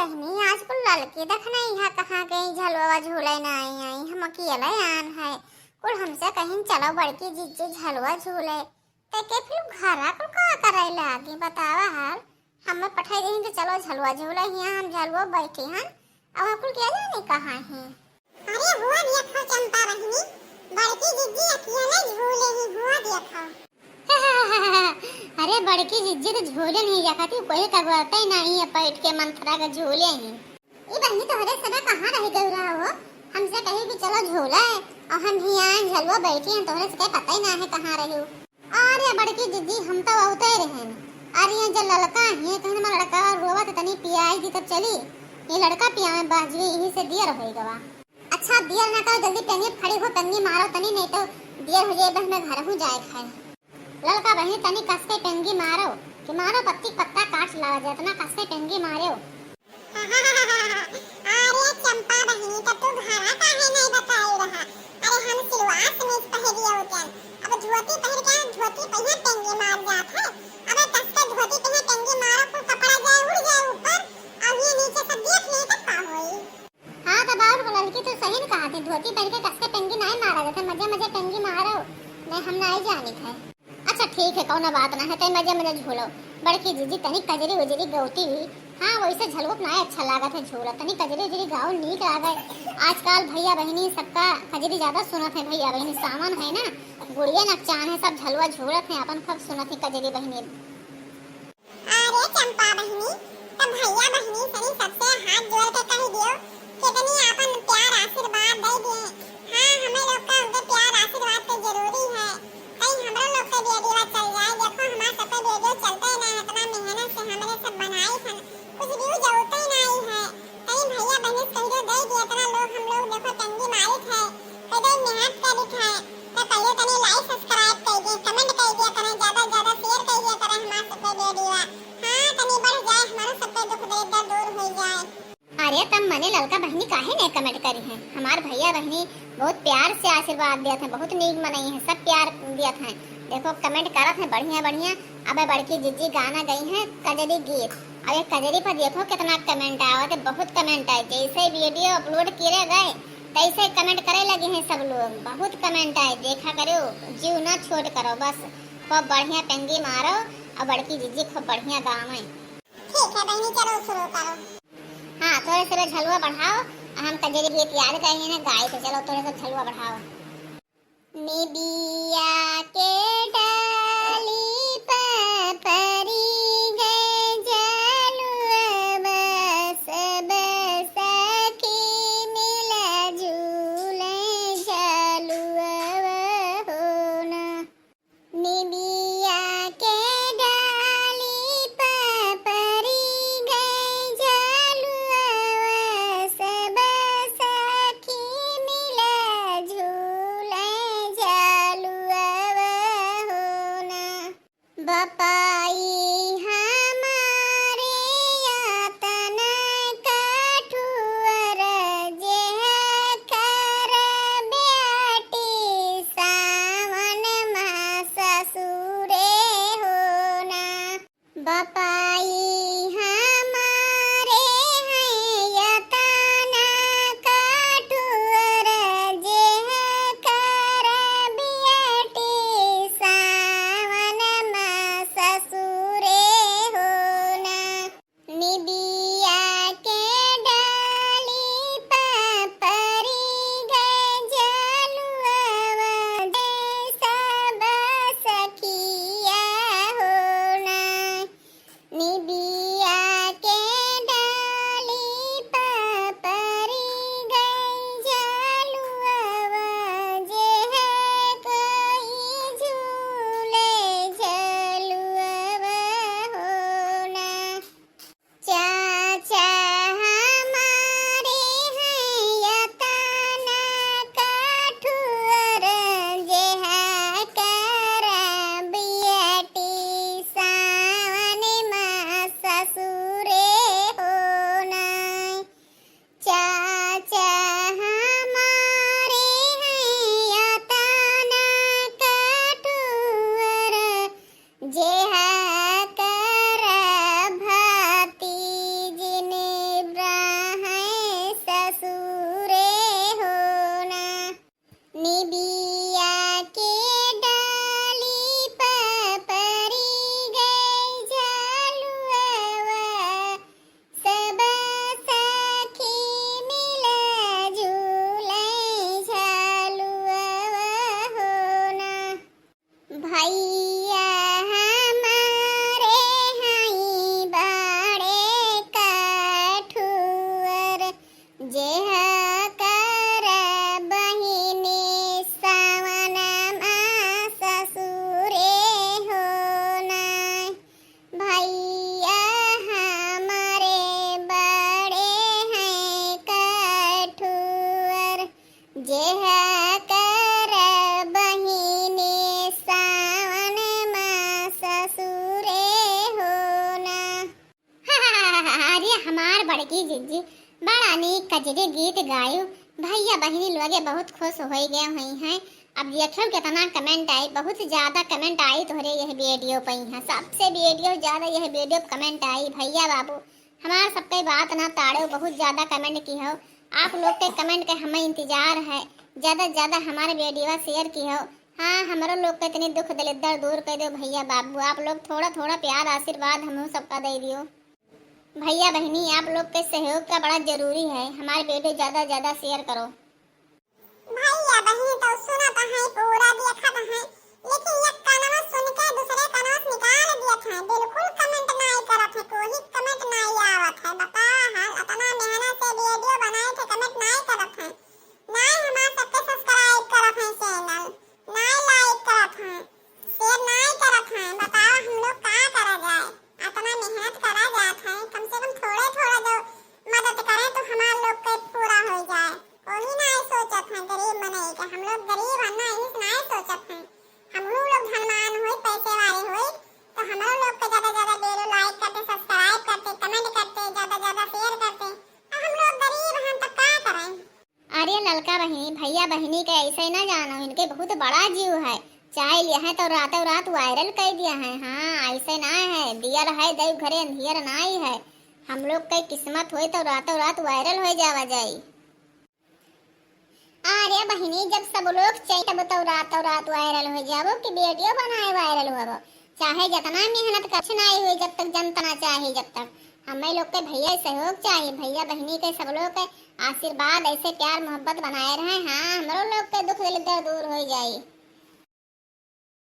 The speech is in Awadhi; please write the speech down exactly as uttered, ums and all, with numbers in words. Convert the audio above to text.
बहिनी, आज कुल ललकी देख नहीं है, कहाँ गई? झलुआ झूले नहीं आई, हम अकेले आन है। कुल हमसे कहिन चलो बड़की जिज्जी झलुआ झूले, ते के फिर घरा कुल का करे लागी बतावा हाल। हमें पठाई देहिन कि चलो झलुआ झूले, हियाँ हम झलुआ बैठी हन, अब कुल क्या जाने कहाँ ही। अरे हुआ देखो चंपा बहिनी, बड़की जिज्जी अकेले झूले ही, हुआ देखो। अरे बड़की जिज्जी तो झूले नहीं जाती, कोई का बोलते ही नहीं है, बैठ के मंथरा के झूले ही। ई बहिनी तोहरे सदा कहाँ रह गई रहा हो? हमसे कही कि चलो झूले, और हम हियाँ झलुआ बैठी हैं, तोहरे से कहीं पता ही ना है कहाँ रही हो। अरे बड़की जिज्जी, हम तो औते रहेन। अरे ये जो ललका है, कहीं हमारा लड़का रोवत, तनी पियाई दी तब चली। ये लड़का पियावे बाजुए, यही से दियर होई गवा। अच्छा, दियर ना करो, जल्दी पेंगी खड़ी हो, पेंगी मारो तनी, नहीं तो दियर हो जाए, बस मैं घर हूँ जाए खाए। ललका बहिनी तनी कस के पेंगी मारो, कि मारो पत्ती पत्ता काट लावा जाए, इतना कस के पेंगी मारो। अरे चंपा बहिनी, तब तू घरा काहे नहीं बताई रहा? अरे हम सिलवार समीज पहिरी होतन, अब धोती पहिर के धोती पहिया पेंगी मार जात है। अब कस के धोती पहिया पेंगी मारो, कुल कपड़ा जाए उड़ जाए ऊपर, और ये नीचे सब देख ले तब का होई? हाँ, तब और ललकी तो सही न कहा थी, धोती पहिर के कस के पेंगी नहीं मारा जाता, मजे मजे पेंगी मारो, नहीं हम नहीं जानी थे। अच्छा ठीक है, कौनो बात ना है, तै मजे मजे झूलो। बड़की जिज्जी तनी कजरी उजरी गौती भी, हाँ वैसे झलुआ ना अच्छा लागत है झूला, तनी कजरी उजरी गाओ नीक लागे। आजकल भैया बहिनी सबका कजरी ज्यादा सुनत है, भैया बहिनी सावन है ना, गुड़िया नकचान है, सब झलुआ झूलत है, अपन खूब सुनत है कजरी बहिनी। अरे चंपा बहिनी, तब भैया बहिनी सनी सबसे हाथ जोड़ के कह दियो, कितनी आपन प्यार आशीर्वाद दे दिए। हाँ, हमें लोग का उनके प्यार आशीर्वाद तो जरूरी है। कहीं हमरा लोग के वीडियो चल जाए, देखो हमारे सब के वीडियो चलते ही नहीं, इतना मेहनत से हमरे सब बनाई सन, कुछ व्यूज होते ही नहीं है। कहीं भैया बहिनी कह दो दे दिए, इतना लोग हम लोग देखो टंगी मारित है, कह दो मेहनत करित है, तो कहियो तनी लाइक सब्सक्राइब कर दे, कमेंट कर दिया करें, ज्यादा से ज्यादा शेयर कर दिया करें हमारे सब के वीडियो। हाँ, तनी बढ़ जाए, हमारा सबके दुख दर्द दूर हो जाए। अरे तब मने ललका बहिनी काहे नहीं कमेंट करी है? हमार भैया बहिनी बहुत प्यार से आशीर्वाद दियत है, बहुत नीक मनई है, सब प्यार दियत है। देखो कमेंट करत है बढ़िया बढ़िया। अब बड़की जिज्जी गाना गई है कजरी गीत, अब एक कजरी पर देखो कितना कमेंट आवत है, बहुत कमेंट आए। जैसे वीडियो अपलोड करे गए तैसे कमेंट करे लगे हैं सब लोग, बहुत कमेंट आए। देखा करो, जीव ना छोट करो, बस खूब बढ़िया पेंगी मारो और बड़की जिज्जी खूब बढ़िया गावे। ठीक है बहिनी, चलो शुरू करो। हाँ, थोड़े से झलुआ बढ़ाओ, हम कजरी गीत याद करिए ना गाए, तो चलो थोड़े से झलुआ बढ़ाओ। निबिया के डाली प परी गए झलुआ, सब सखी मिला झूले झलुआ हो ना। निबिया के डाली प परी गए झलुआ, सब सखी मिला झूले झलुआ हो। हमार बड़की जिज्जी बड़ा नीक कजरी गीत गायु। भैया बहिनी लोगे बहुत खुश होइ गए हुई हैं। अब देखियो कितना comment आई, बहुत ज्यादा comment आई तोहरे यह video पे। यहाँ सबसे video ज्यादा यह video पे comment आई। भैया बाबू हमार सबके बात ना ताड़ो, बहुत ज्यादा comment की हो। आप लोग के comment के हमें इंतजार है, ज्यादा ज्यादा हमारे video share की हो। हाँ, हमरो लोग के इतनी दुख दलिद्दर दूर कर दो भैया बाबू। आप लोग थोड़ा थोड़ा प्यार आशीर्वाद हमहू सबका दे दियो। भैया बहिनी, आप लोग के सहयोग का बड़ा जरूरी है। हमारे video ज्यादा ज्यादा share करो। भैया बहिनी तो सुनत हैं, पूरा देखत हैं, लेकिन एक कानवा सुन के दूसरे कानवा से निकाल दियत हैं। बिल्कुल comment नाई करत हैं, कोई comment नाई आवत है। बतावा हाल, इतना मेहनत से video बनाए थे, comment नाई करत हैं। नाई हमार सबके subscribe करत हैं channel, नाई like करत हैं, share नाई करत हैं। बतावा हम लोग का करा जाए, इतना मेहनत करा जात है, कम से कम थोड़े थोड़ा जो मदद करें तो हमार लोग के पूरा हो जाए। वही नाई सोचत हैं गरीब मनई के, हम लोग गरीब हैं ना, यही से नाई सोचत हैं। हम लोग धनवान होई, पैसे वाले होई, तो हमरो लोग के ज्यादा ज्यादा video like करते, subscribe करते, comment करते, ज्यादा ज्यादा share करते। अब हम लोग गरीब हैं तो का करें? अरे ललका बहिनी, भैया बहिनी के ऐसे ना जानो, इनके बहुत बड़ा जीव है। चाय लिया है तो रातों रात viral कर दिया है। हाँ, ऐसे ना है, दियर है देव घरे अंधियर नाई है। हम लोग के किस्मत होई तो रातों रात viral हो जावा जाई। अरे बहिनी, जब सब लोग चाही तब तो रातों रात viral हो जाबो कि video बनाए viral होबो। चाहे जितना मेहनत कुछ नाई हुई जब तक जनता ना चाही, जब तक हमें लोग के भैया सहयोग चाही, भैया बहिनी के सब लोग के आशीर्वाद, ऐसे प्यार मोहब्बत बनाए रहे। हाँ, हमरो लोग के दुख दलिद्दर दूर हो जाई।